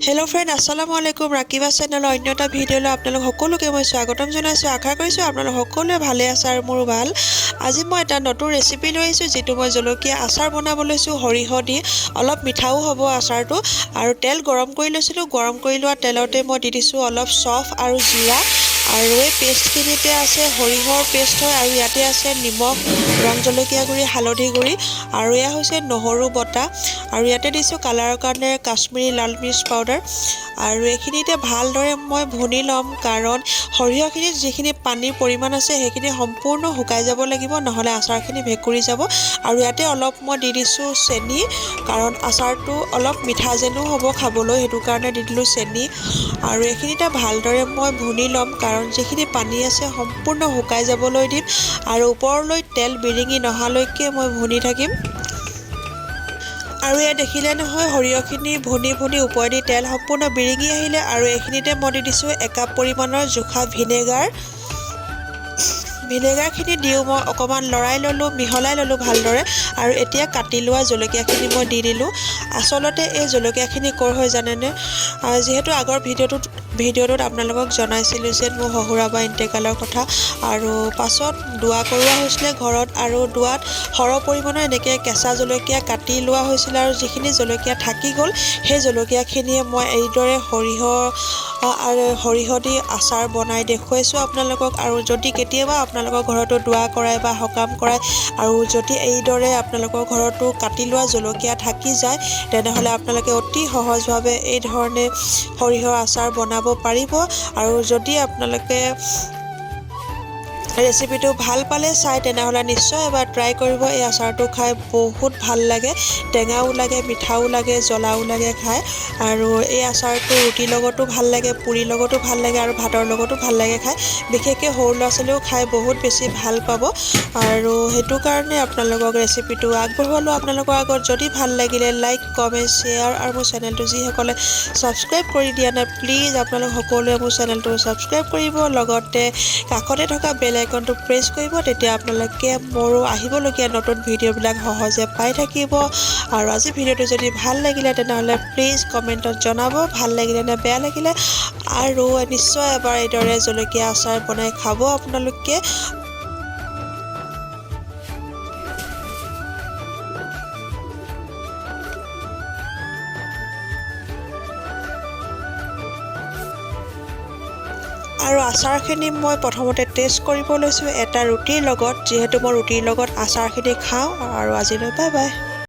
Hello' friend, আসসালামু আলাইকুম। ৰাকিবা চেনেলৰ অন্য এটা ভিডিঅ'লৈ আপোনালোক সকলোকে মই স্বাগতম জনাইছোঁ। আশা কৰিছোঁ আপোনালোক সকলোৱে ভালে আছে আৰু মোৰো ভাল। আজি মই এটা নতুন ৰেচিপি লৈ আহিছোঁ, যিটো মই জলকীয়া আচাৰ বনাব লৈছোঁ সৰিয়হ দি। অলপ মিঠাও হ'ব আচাৰটো। আৰু তেল গৰম কৰি লৈছিলোঁ। গৰম কৰি লোৱা তেলতে মই দি দিছোঁ অলপ চফ আৰু জিৰা। আৰু এই পেষ্টখিনিতে আছে সৰিয়হৰ পেষ্ট হয় আৰু ইয়াতে আছে নিমখ, ৰং জলকীয়া গুড়ি, হালধি গুড়ি আৰু এয়া হৈছে নহৰু বটা। আৰু ইয়াতে দিছোঁ কালাৰৰ কাৰণে কাশ্মীৰী লাল মিৰ্চ পাউডাৰ। আৰু এইখিনিতে ভালদৰে মই ভুনি ল'ম, কাৰণ সৰিয়হখিনিত যিখিনি পানীৰ পৰিমাণ আছে সেইখিনি সম্পূৰ্ণ শুকাই যাব লাগিব, নহ'লে আচাৰখিনি ভেঁকুৰি যাব। আৰু ইয়াতে অলপ মই দি দিছোঁ চেনি, কাৰণ আচাৰটো অলপ মিঠা যেনো হ'ব খাবলৈ, সেইটো কাৰণে দি দিলোঁ চেনি। আৰু এইখিনিতে ভালদৰে মই ভুনি ল'ম, কাৰণ যিখিনি পানী আছে সম্পূৰ্ণ শুকাই যাবলৈ দিম আৰু ওপৰলৈ তেল বিৰিঙি নহালৈকে মই ভুনি থাকিম। আৰু এয়া দেখিলে নহয়, সৰিয়হখিনি ভুনি ভুনি ওপৰেদি তেল সম্পূৰ্ণ বিৰিঙি আহিলে। আৰু এইখিনিতে মই দি দিছোঁ একাপ পৰিমাণৰ জোখা ভিনেগাৰ। ভিনেগাৰখিনি দিও মই অকণমান লৰাই ল'লোঁ, মিহলাই ল'লোঁ ভালদৰে। আৰু এতিয়া কাটি লোৱা জলকীয়াখিনি মই দি দিলোঁ। আচলতে এই জলকীয়াখিনি ক'ৰ হয় জানেনে? যিহেতু আগৰ ভিডিঅ'টোত আপোনালোকক জনাইছিলোঁ যে মোৰ শহুৰ ইন্তেকালৰ কথা, আৰু পাছত দোৱা কৰোৱা হৈছিলে ঘৰত। আৰু দোৱাত সৰহ পৰিমাণৰ এনেকৈ কেঁচা জলকীয়া কাটি লোৱা হৈছিলে আৰু যিখিনি জলকীয়া থাকি গ'ল সেই জলকীয়াখিনিয়ে মই এইদৰে সৰিয়হ আৰু সৰিয়হ দি আচাৰ বনাই দেখুৱাইছোঁ আপোনালোকক। আৰু যদি কেতিয়াবা আপোনালোকৰ ঘৰতো দোৱা কৰাই বা সকাম কৰায় আৰু যদি এইদৰে আপোনালোকৰ ঘৰতো কাটি লোৱা জলকীয়া থাকি যায়, তেনেহ'লে আপোনালোকে অতি সহজভাৱে এই ধৰণে সৰিয়হৰ আচাৰ বনাব পাৰিব। আৰু যদি আপোনালোকে ৰেচিপিটো ভাল পালে চাই, তেনেহ'লে নিশ্চয় এবাৰ ট্ৰাই কৰিব। এই আচাৰটো খাই বহুত ভাল লাগে, টেঙাও লাগে, মিঠাও লাগে, জ্বলাও লাগে খাই। আৰু এই আচাৰটো ৰুটিৰ লগতো ভাল লাগে, পুৰিৰ লগতো ভাল লাগে আৰু ভাতৰ লগতো ভাল লাগে খাই। বিশেষকৈ সৰু ল'ৰা ছোৱালীয়েও খাই বহুত বেছি ভাল পাব। আৰু সেইটো কাৰণে আপোনালোকক ৰেচিপিটো আগবঢ়ালোঁ আপোনালোকৰ আগত। যদি ভাল লাগিলে লাইক, কমেণ্ট, শ্বেয়াৰ আৰু মোৰ চেনেলটো যিসকলে ছাবস্ক্ৰাইব কৰি দিয়া নাই, প্লিজ আপোনালোক সকলোৱে মোৰ চেনেলটো ছাবস্ক্ৰাইব কৰিব, লগতে কাষতে থকা বেল আইকনটো প্ৰেছ কৰিব। তেতিয়া আপোনালোকে মোৰো আহিবলগীয়া নতুন ভিডিঅ'বিলাক সহজে পাই থাকিব। আৰু আজি ভিডিঅ'টো যদি ভাল লাগিলে, তেনেহ'লে প্লিজ কমেণ্টত জনাব ভাল লাগিলে নে বেয়া লাগিলে। আৰু নিশ্চয় এবাৰ এইদৰে জলকীয়া আচাৰ বনাই খাব আপোনালোকে। আৰু আচাৰখিনি মই প্ৰথমতে টেষ্ট কৰিব লৈছোঁ এটা ৰুটিৰ লগত, যিহেতু মই ৰুটিৰ লগত আচাৰখিনি খাওঁ। আৰু আজিলৈ বাই বাই।